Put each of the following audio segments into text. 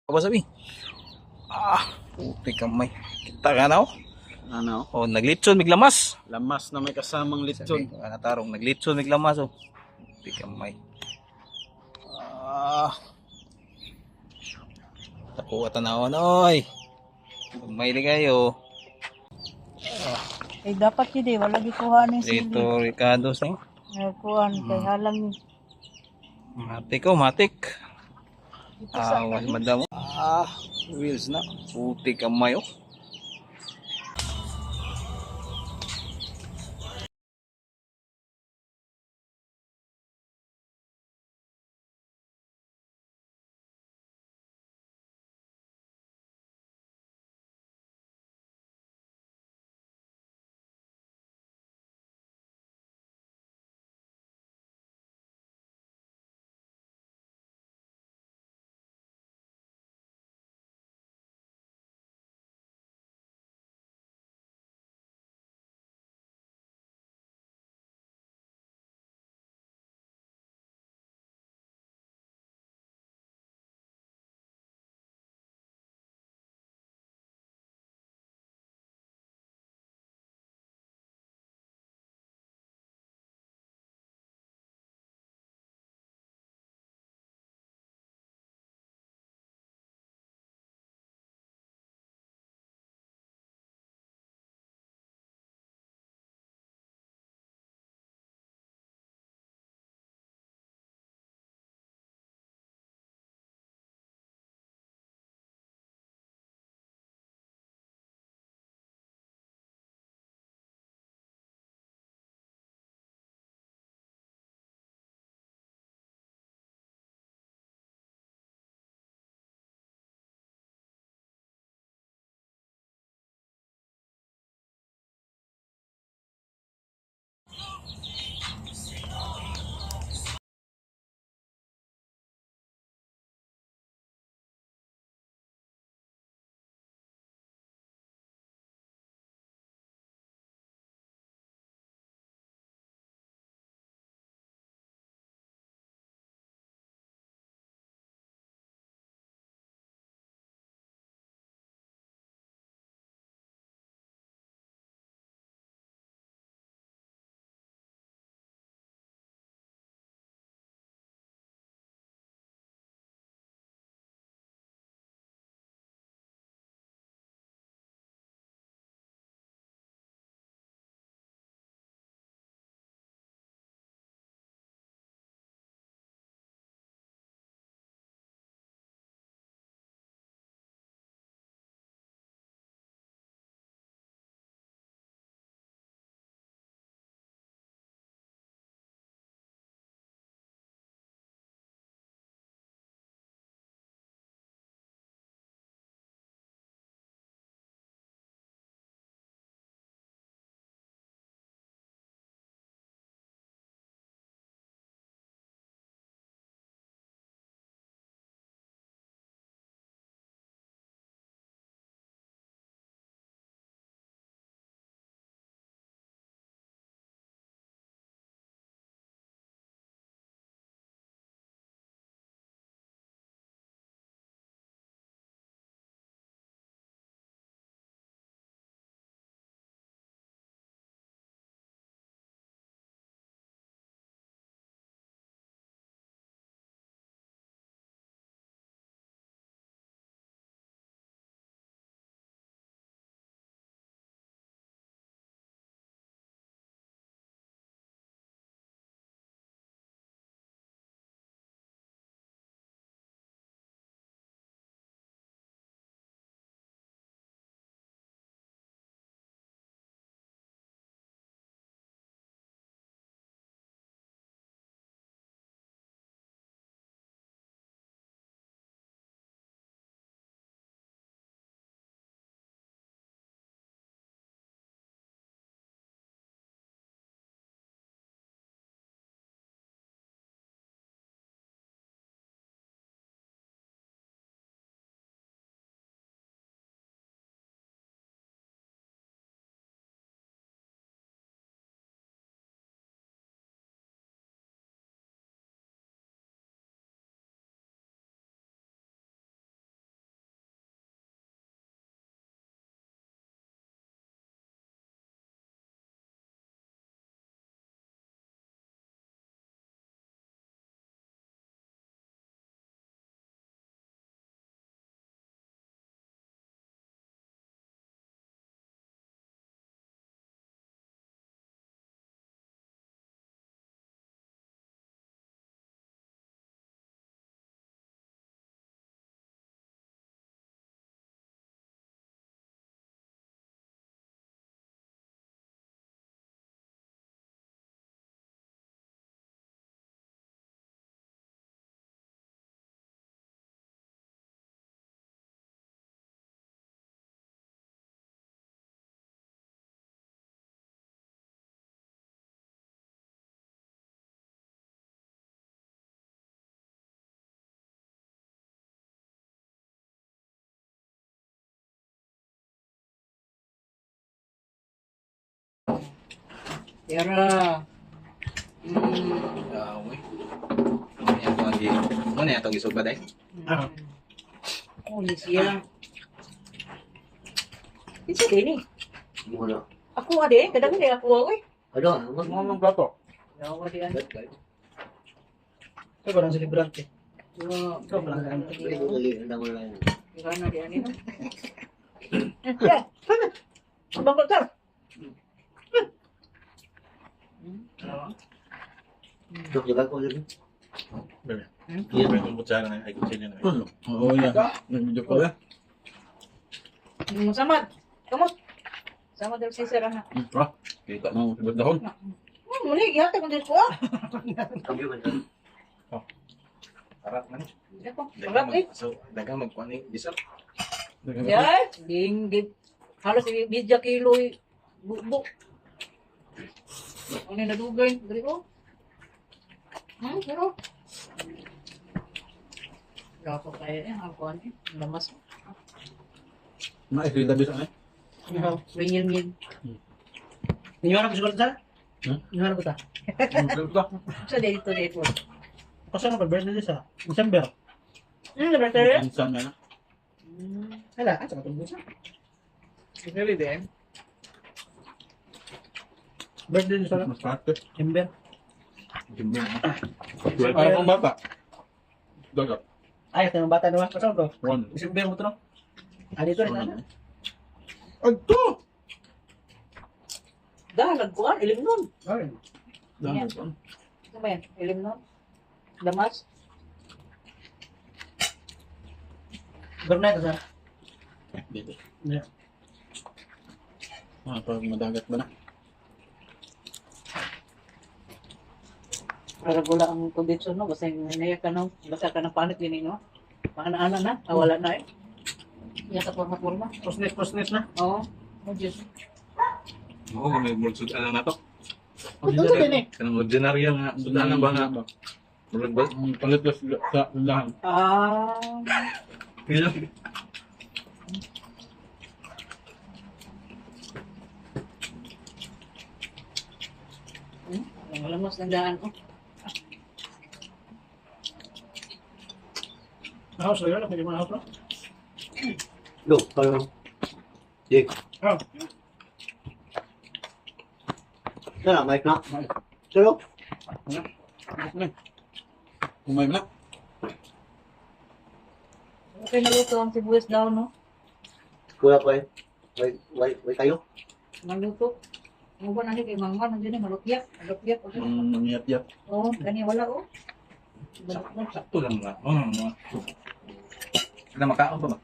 Apa sabi? Ah, puti kamay. Kita ka na oh. Ano? Oh, naglitson miglamas. Lamas na may kasamang litson. Sabi, ana tarong naglitson miglamas oh. Puti kamay. Ah. Ako tanawon oy. Kamay di kayo. Eh, dapat yun eh. Wala gikuha ni sili. Dito Ricardo sa. Kuhan, kay halang ni. Matik oh, matik. Ah, was madam. Ah, wheels na. Puti kamay oh. Yara. Ah, uy. Ano yan itong ano yan itong gisugba day? Ah. Oh, ni siya. Isa din eh. Wala. Ako ade, kadang ni ako oy. Ano? Mga mga plato. Yawa di an. Ito parang celebrante. Ito parang Irana di ani. Abang sir. Oo, yan. Nag-video call eh. Samad. Kamot. Samad daw si sir ana. Ah, Kita. mga ibad dahon. Muli gihatag ko ko ah. Harap man. Ako. Sarap eh. So, dagang magkuhan eh. Bisap. Ya, dinggit. Halos ibidya kilo eh. Bukbuk. Ano yung nadugay? Dali ko. Pero. Dapat kayo eh. Ang kuhan eh. Ang lamas. Maikita bisa eh. Ringil-ngil. Iniwan ko siguro sa? Hmm? Iniwan ko ta. Sa dito dito. Kasi ano pa birthday sa December. Better. Minsan na. Hala, ah, sa katong sa. Really din? Birthday sa Mas parte. December. Ay, akong bata. Dagat. Ay, ito yung bata naman. Kasi to. One. December mo to no. Ah, dito rin ana. Agto! Dah, nagkuhan. Ilim nun. Ay. Dagat. Ano ba yan? Ilim nun? Lamas? Good night sa. Dito. Yeah. Ah, pag madagat ba na? Para wala ang kondisyon no? Basta yung naya ka no? Basta ka ng panit din eh, no? Maana-ana na. Ah, wala na eh. Yan sa forma-forma. Postnet, postnet na. Oo. Oh, Diyos. Oo, may murag sudan na to. Ano din eh? Kanang ordinaryo nga. Sudan na ba nga? Murag ba? Ang palit ka sa lahan. Ah. Pilo. Ang lamas ng daan ko. House yun, pwede mo na house no? No, parang. Di. Ah. Tara, Mike na. Sarap. Kumay na. Okay, naluto ang sibuyas daw, no? Wala pa eh. Wait, wait, wait kayo. Naluto. Ang ba na kay mangman, nandiyan na malutyak. Malutyak. Okay. Ang nangyat-yat. Oo, kani wala oh. Sakto lang nga. Oo, nga. Ano makaon pa ba?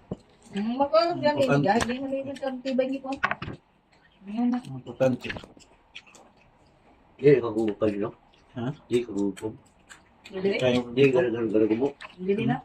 Makaon yan eh. Dahil di mo lilit ang tibay ni ko. Ayan na. Importante. Di, kagubog no? Ha? Di, kagubog. Dili. Kayo. Di, gano'n-gano'n mo. Dili na.